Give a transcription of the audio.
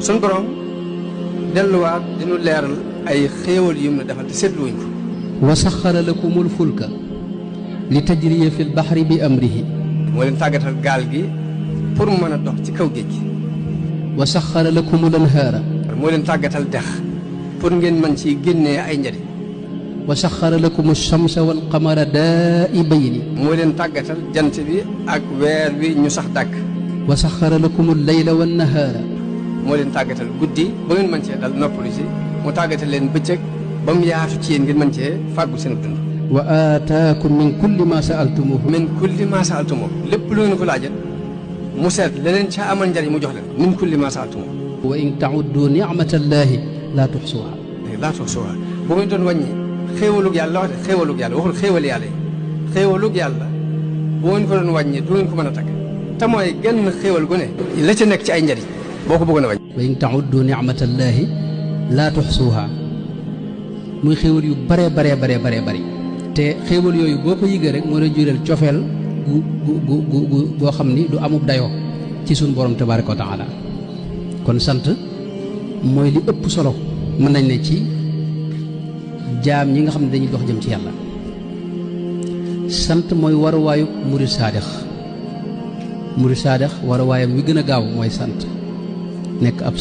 sun borom delluwaat dinu leeral ay xéewal yu mu defal te seetluwuñ ko. wa saxara lakumul fulka li tajriya fil baxri bi amrihi. moo leen tàggatal gaal gi pour mu mën a dox ci kaw géej gi. wa saxara lakumul anhaara. moo leen tàggatal dex pour ngeen mën ci génnee ay njariñ. wa saxara lakumu shamsa wal qamara daa'ibayni. moo leen tàggatal jant bi ak weer wi ñu sax dàkk. wa saxara lakumul layla wan nahaara. moo leen tàggatal guddi ba ngeen mën cee dal noppalu si mu tàggatal leen bëccëg ba mu yaatu ci yéen ngeen mën cee fàggu seen dund. wa aataakum min kulli ma saaltumuhu. min kulli ma saaltumuhu lépp lu ngeen ko laajal mu seet leneen ca amal njariñ mu jox leen min kulli ma saaltumuhu. wa in tauddu nicmatallahi laa tuxsuha. laa tuxsuha bu ngeen doon wàññi xéewalug yàlla wax de xéewalug yàlla waxul xéewal yàlla yi xéewalug yàlla bu ngeen ko doon wàññi du ngeen ko mën a tagg te mooy genn xéewal gu ne la ca nekk ci ay njariñ boo ko bëggoon a wàññi. wa in tauddu nicmatallahi laa tuxsuha muy xéewal yu baree bari te xéewal yooyu boo ko yëgee rek moo lay jural cofeel gu boo xam ni du amub dayoo ci suñu borom tabaaraka wa taala. kon sant mooy li ëpp solo mën nañ ne ci jaam ñi nga xam ne dañuy dox jëm ci yàlla. sant mooy waruwaayu murid saadix waruwaayam wi gën a gaaw mooy sant nekk ab